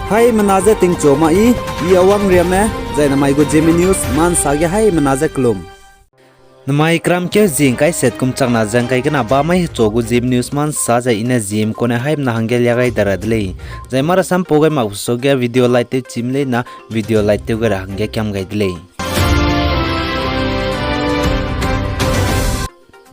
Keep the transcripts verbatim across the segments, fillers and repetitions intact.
Haimena je tingchu ma i, i Awang Riame, zai namai gu Zeme News ma nsa ge haimena je kelum. Namai keramkeu zie ngkai set kum chakna ze ngkai kena bamai hechu gu Zeme News ma nsa zai i ne Zeme kune haimena hangge lia gai da ra de lei. Zai marasampau gai mak suage video like tew chim leina video like tew gai ra hangge kiam gai de lei.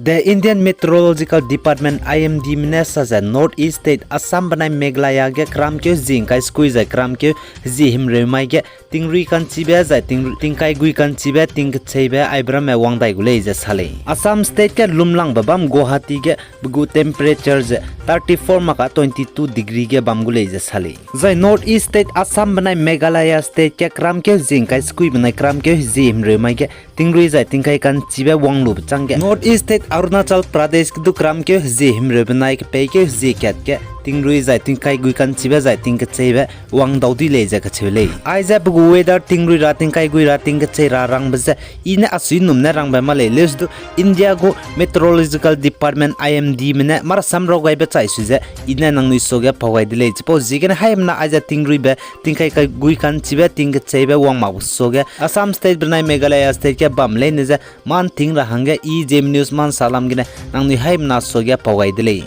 The Indian Meteorological Department, I M D me ne sa ze North East State Assam benai Meghalaya ge keramkeu zie ngkai sekui zai keramkeu zie himreu mai ge tingrui ka'nchibe zai ting-, tingkai gui ka'nchibe tingkecheibe aibe ramme wang dai gu lei ze sa lei. Assam State ge lumlangbe bam Guwahati ge pe gu temperature ze thirty four maka twenty two degree ge bam gu lei ze sa lei. Zai North East State Assam benai Meghalaya State ge keramkeu zie ngkai sekui benai keramkeu zie himreu mai ge tingrui zai tingkai ka'nchibe wang lube chângge North East State Arunachal Pradesh ge du keramkeu zie himreu benai kepeikeu zie kat ge tingrui zai tingkai gui ka'nchibe zai tingkecheibe wang dau dui lei ze kacheu lei. Aize pe gu weather tingrui ra tingkai gui ra tingkechei ra rangbe ze i ne asuinum ne rangbe ma lei, leuse du India gu Meteorological Department, I M D me ne marasam raw gaibe chai su ze i ne nangnui suage pau gai de lei. Chipau ziegene haimena aize tingruibe tingkai kai gui ka'nchibe tingkecheibe wang mak suage Assam State benai Meghalaya State ge bam leine ze mâ nting ra hangge i Zeme News ma nsa lam gene nangnui haimena suage pau gai de lei.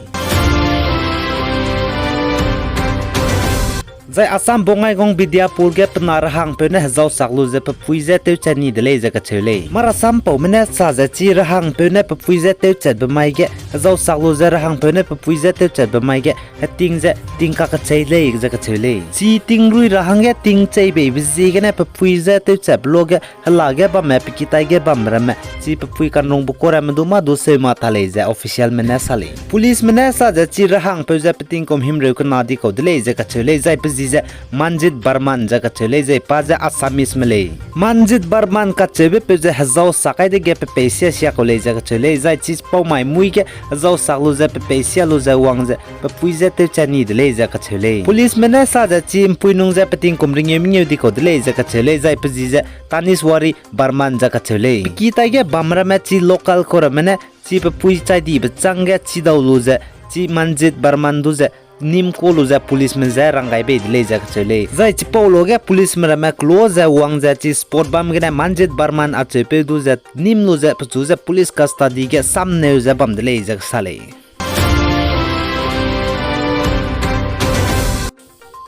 Zai Assam Bongaigaon Bidiyapur ge pe na rehangpeu ne hezau sak lu ze pe pui je tewchat ni de lei ze kacheu lei. Marasampaume ne sa ze chi rehangpeu ne pe pui je tewchatbe mai ge hezau sak lu ze rehangpeu ne pe pui je tewchatbe mai ge heting ze ting kakechei lei ze kacheu lei. Chi tingrui ra hangge ting chei beibe ziegene pe pui je tewchatbe luage hela ge bamme pe kitai ge bam ramme chi pe pui kanrungbe kua ramme du mâ du seu ma ta lei ze officialme ne sa lei. Policeme ne sa ze chi rehangpeu ze pe tingkum himreu kena di kau de lei ze kacheu lei, zai pe zi ze Manjit Barman ze kacheu lei, zai pa ze Assameseme lei. Manjit Barman kacheube peu ze hezau sak kai dege pe pei sia sia kau lei ze kacheu lei, zai chipau mai mui ge hezau sak lu ze pe pei sia lu ze wang ze pe pui je tewchat ni de lei ze kacheu lei. Policeme ne sa ze chi mpui nung ze pe tingkum ringeu mengeu di kau de lei ze kacheu lei, zai pe zi ze Taniswari Barman ze kacheu lei. Pe kitai ge bam ramme chi local kau ramme ne chi pe pui chai dibe chângge chidau lu ze chi Manjit Barman du ze nîm ku lu ze policeme je rang gai bei de lei ze kacheu lei. Zai chipau luage policeme ramme kelo ze wang ze chi spot bam gene Manjit Barman acheupeu du ze nîm lu ze pechu ze police custody ge samneu ze bam de lei ze kasa lei.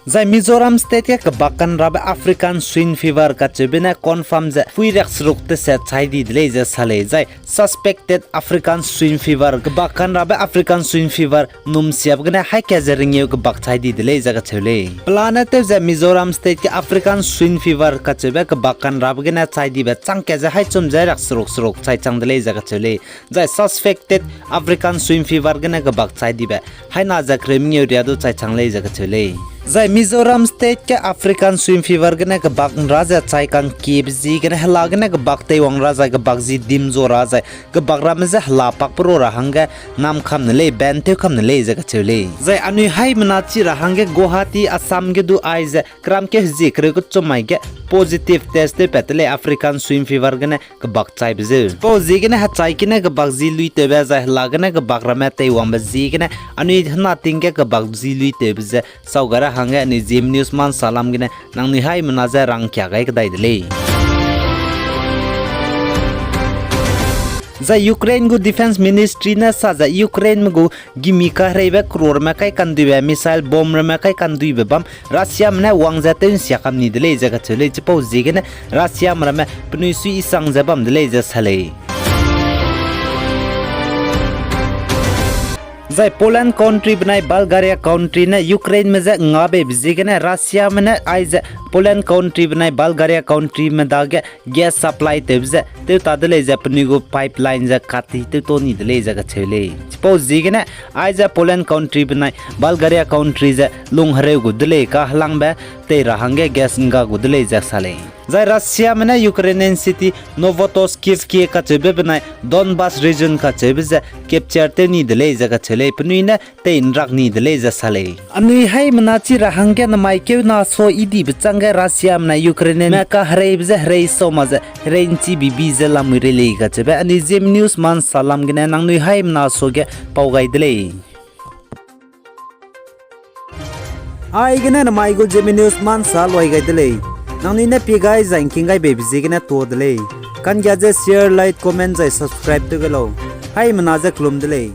Zai Mizoram State ge kebak kanrabe African Swine Fever kacheube ne confirm ze pui riak seruk teset chai di de lei ze sa lei. Zai suspected African Swine Fever, kebak kanrabe African Swine Fever num siabe gene haî ka ze ringeu kebak chai di de lei ze kacheu lei. Pelane tew ze Mizoram State ge African Swine Fever kacheube kebak kanrabe gene chai dibe chang ka ze haî chum ze riak seruk seruk chai chang de lei ze kacheu lei. Zai suspected African Swine Fever gene kebak chai dibe haî na ze kereu mengeu ria du chai chang lei ze kacheu lei. Zai Mizoram State ge African Swine Fever gene kebak nra ze chai kangkiebe ziegene hela gene kebak teiwang ra zai kebak zi dim zu ra zai kebak ramme je hela pakpe ru ra hangge nam kam ne lei, ban tew kam ne lei ze kacheu lei. Zai anui haimena chi ra hangge Guwahati, Assam ge du aize keram keu hezie kereu kechum mai ge positive test tewpat te lei African Swine Fever gene kebak chaibe zeu. Chipau ziegene hechai kine kebak zi lui tewbe zai hela gene kebak ramme teiwangbe ziegene anui hena ting ge kebak zi lui tewbe ze sau gai ra hangge anui Zeme News ma nsa lam gene nangnui haimena je rangkia gai kedai de lei. Zai Ukraine gu Defence Ministry ne sa ze Ukraineme gu gimi kahereibe croreme kai kanduibe missile bomb ramme kai kanduibe bam Russiame ne wang ze tew nsia kam ni de lei ze kacheu lei. Chipau ziegene Russiame ramme penui sui isang ze bam de lei ze sa lei. Zai Poland country benai Bulgaria country ne Ukraineme je ngabeibe ziegene Russiame ne aize Poland country benai Bulgaria countryme dage gas supply tewbe ze tew ta de lei ze penui gu pipeline ze kati tewto ni de lei ze kacheu lei. Chipau ziegene aize Poland country benai Bulgaria country ze lung hereu gu de lei kahelangbe tei ra hangge gas ngga gu de lei ze sa lei. Zai Russiame ne Ukrainian city Novotoskivka kacheube benai Donbas region kacheube ze capture tew ni de lei ze kacheu lei, penui ne tei nrak ni de lei ze sa lei. Anui haimena chi ra hangge namai keu na so idibe changge Russiame ne Ukrainianme kahereibe ze herei sau ma ze herei nchi bibi ze lamui rei lei kacheube anui Zeme News ma nsa lam gene nangnui haimena suage pau gai de lei. Aigene namai gu Zeme News mansa luai gai de lei. Nangnui ne pie gai zai ngking gai beibe ziegene tuâ de lei. Kanggia ze share, like, comment zai subscribe tew ge lau. Haimena ze kelum de lei.